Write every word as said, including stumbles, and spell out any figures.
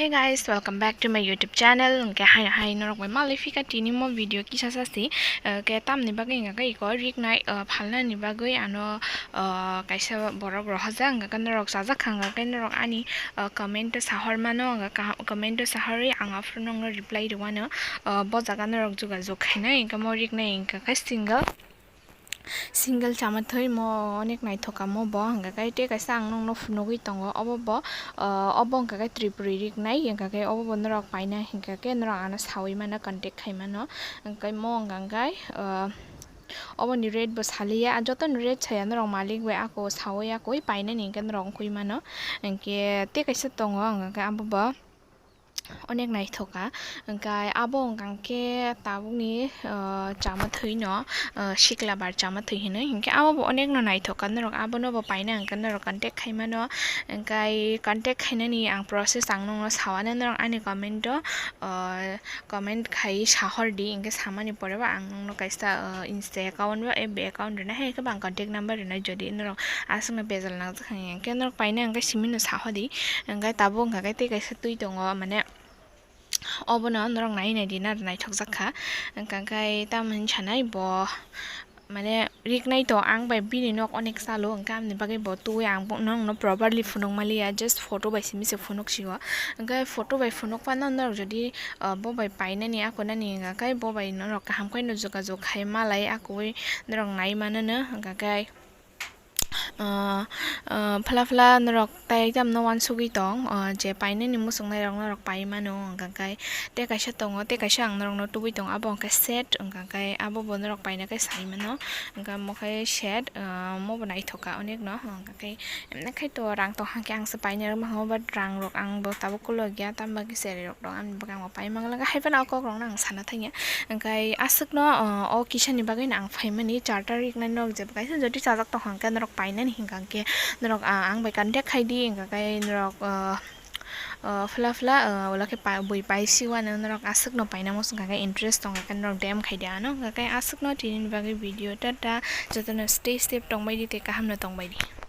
Hey guys, welcome back to my YouTube channel. Hwnkhe hai hai norok bai malai phika tini mo video kisa sasi, eh, khe tamni bagwi hwnkha khe iko riknai, eh, phalnani bagwi ano, eh, kaisa borok rohorjak, hwnkha khe norok chajak kha, hwnkha khe norok ani, eh, comment o sahor mano, hwnkha khe comment o sahorwi ang aphuru nokno reply rwano, eh, bo jaga norok jogajog khainai, hwnkhe mo riknai hwnkha khe single. Single chama thwi mo onek naithok kamo bo, hwnkha khe tei kaisa ang nokno phunugwi tongo, obo bo, ah, obo hwnkha khe Tripuri riknai, hwnkha khe obo bo norok paina hwnkha khe norok ano sawi mano, contact khai mano, hwnkha khe mo hwnkha khe, ah, oboni rate bo saliya, jotoni rate saya norok malik bai ako sawi akoi painani hwnkhe norok wngkhui mano, hwnkhe tei kaisa tongo hwnkha khe abo bo. Onek naithok kha. Hwnkhe abo hwnkha khe tabukni, ah, chama thwino, ah, sikla bar chama thwi hinwi. Hwnkhe abo bo onekno naithok kha. Norok abono bo paina hwnkhe norok contact khai mano. Hwnkhe contact khainani ang process ang nokno sawano, norok ani comment o, ah, comment khai sahor di. Hwnkhe samani pore bo ang nokno kaisa, ah, Insta account ba F B account rwnai, hai khe bo ang contact number rwnai. Jodi norok aswkno bejal nangjak hwnkhe norok paina hwnkhe simino sahor di. Hwnkhe tabuk hwnkha khe tei kaisa twi tongo, mane obono norok nai nai di na, naithokjak kha. Hwnkha khe tamo hinwi sanai bo, mane riknai to ang bai bini nok onek chalo, hwnkhe amoni bagwi bo twiwi ang bo nokno properly phunuk maliya, just photo bai simi se phunuk sio. Hwnkhe photo bai phunuk phano norok jodi, ah, bo bai painani akonani hwnkha khe bo bai norok kaham khe no jogajog khai malai, akowi norok nai mano no, hwnkha khe ah, ah, phla phla norok tai tamno uansugwi tong, ah, je painani muchungnai rok norok pai mano, hwnkha khe tei kaisa tongo, tei kaisa ang norokno tubui tongo, abo hwnkha set, hwnkha khe abo bo norok paina khe sai mano, hwnkha omo khe set, ah, omo bo naithok kha onek no, hwnkha khe emne khai to rang tong kha khe ang se paina rwma hwngo, but rang rok ang bo tabuk kolok ya, tamo bagwi cherry rok tong, amoni bagwi ang bo pai mangla, haiphano o kok rok no ang sana thangya. Hwnkhe aswkno, o, o kisani bagwino ang phaimani, charta riknai norok jeba kaisa jodi chajak tongkha hwnkhe norok painani hwnkha khe norok, ah, ang bai contact khai di, hwnkha khe norok, o, o, phla phla, o, ola khe pa-, bui paisi uanw norok aswkno paina muchung kha khe interest tongkha khe norok D M khai di ano, hwnkha khe aswkno tinini bagwi video, tata, jotono stay safe tongbai di tei kaham no tongbai di.